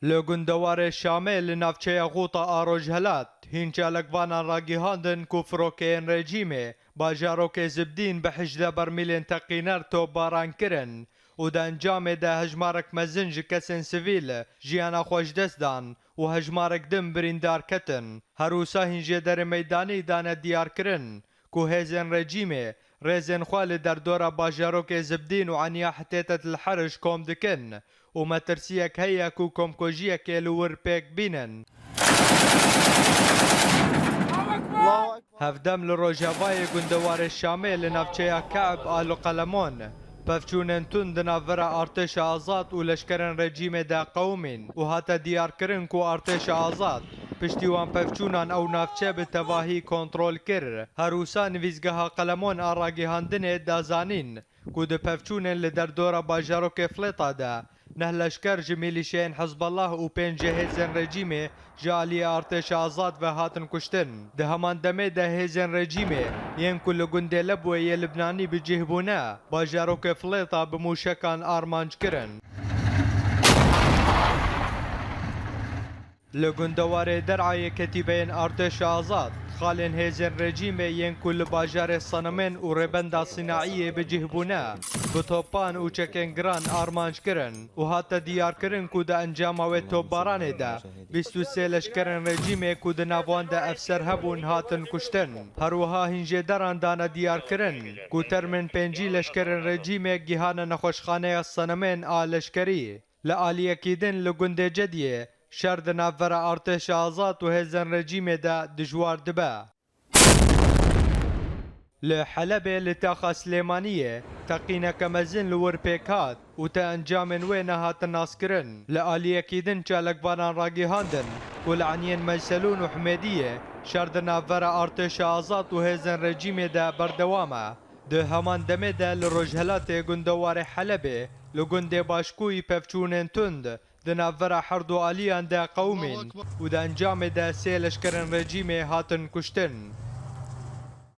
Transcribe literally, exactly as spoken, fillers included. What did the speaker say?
Li gundewarê Şamê li navçeya Xûta a Rojhelat, hîn çalakvanan ragihandin ku firokeyên rejîmê bajarokê Zibdîn bi hejdeh bermîlên teqîner topbaran kirin û di encamê de hejmarek mezin ji kesên sivîl jiyana xwe ji dest dan û hejmarek din birîndar ketin. Her wisa hîn jêderê meydanî dane diyarkirin ku hêzên rejîmê rêzên xwe li derdora bajarokê Zibdîn û Eniya Hetêtet li Heriş kom dikin û metirsiyek heye ku komkujiyekê li wir pêk bînin. Hevdem li rojavayê gundewarê Şamê li navçeya Ke'b a li Qelemon, pevçûnên tund di navbera artêşa azad û leşkerên rejîmê de qewimîn û hate diyarkirin ku artêşa azad piştî wan pevçûnan ew navçe bi tevahî kontrol kir. Her wisa nivîsgeha Qelemon a ragihandinê da zanîn ku di pevçûnên li derdora bajarokê Flêta de neh leşker ji mîlîşeyên Hizbullah û pênc ji hêzên rejîmê ji aliyê artêşa azad ve hatin kuştin. Di heman demê de hêzên rejîmê yên ku li gundê Lebwê yê Libnanî bi cih bûne, bajarokê Flêta bi mûşekan armanc kirin. Li gundewarê Der'ayê ketîbeyên artêşa azad, xalên hêzên rejîmê yên ku li bajarê Senemên û Rêbenda Sînaiyê bi cih bûne, bi topan û çekên giran armanc kirin û hate diyarkirin ku di encama wê topbaranê de bîst û sê leşkerên rejîmê ku di nav wan de efser hebûn hatin kuştin. Her wiha hîn jêderan dane diyarkirin ku termên pêncî leşkerên rejîmê gihane nexweşxaneya Senemên a leşkerî. Li aliyekî din li gundê Cediyê şer di navbera artêşa azad û hêzên rejîmê de dijwar dibe. Li Helebê li taxa Silêmaniyê teqîneke mezin li wir pêk hat û te encamên wê nehatin naskirin. Li aliyekî din çalakvanan ragihandin ku li Eniyên Meyselûn û Humêdiyê şer di navbera artêşa azad û hêzên rejîmê de berdewam e. Di heman demê de li rojhelatê gundewarê Helebê li gundê Başkûyî pevçûnên tund di navbera herdu aliyan de qewimîn û di encamê de sê leşkerên rejîmê hatin kuştin.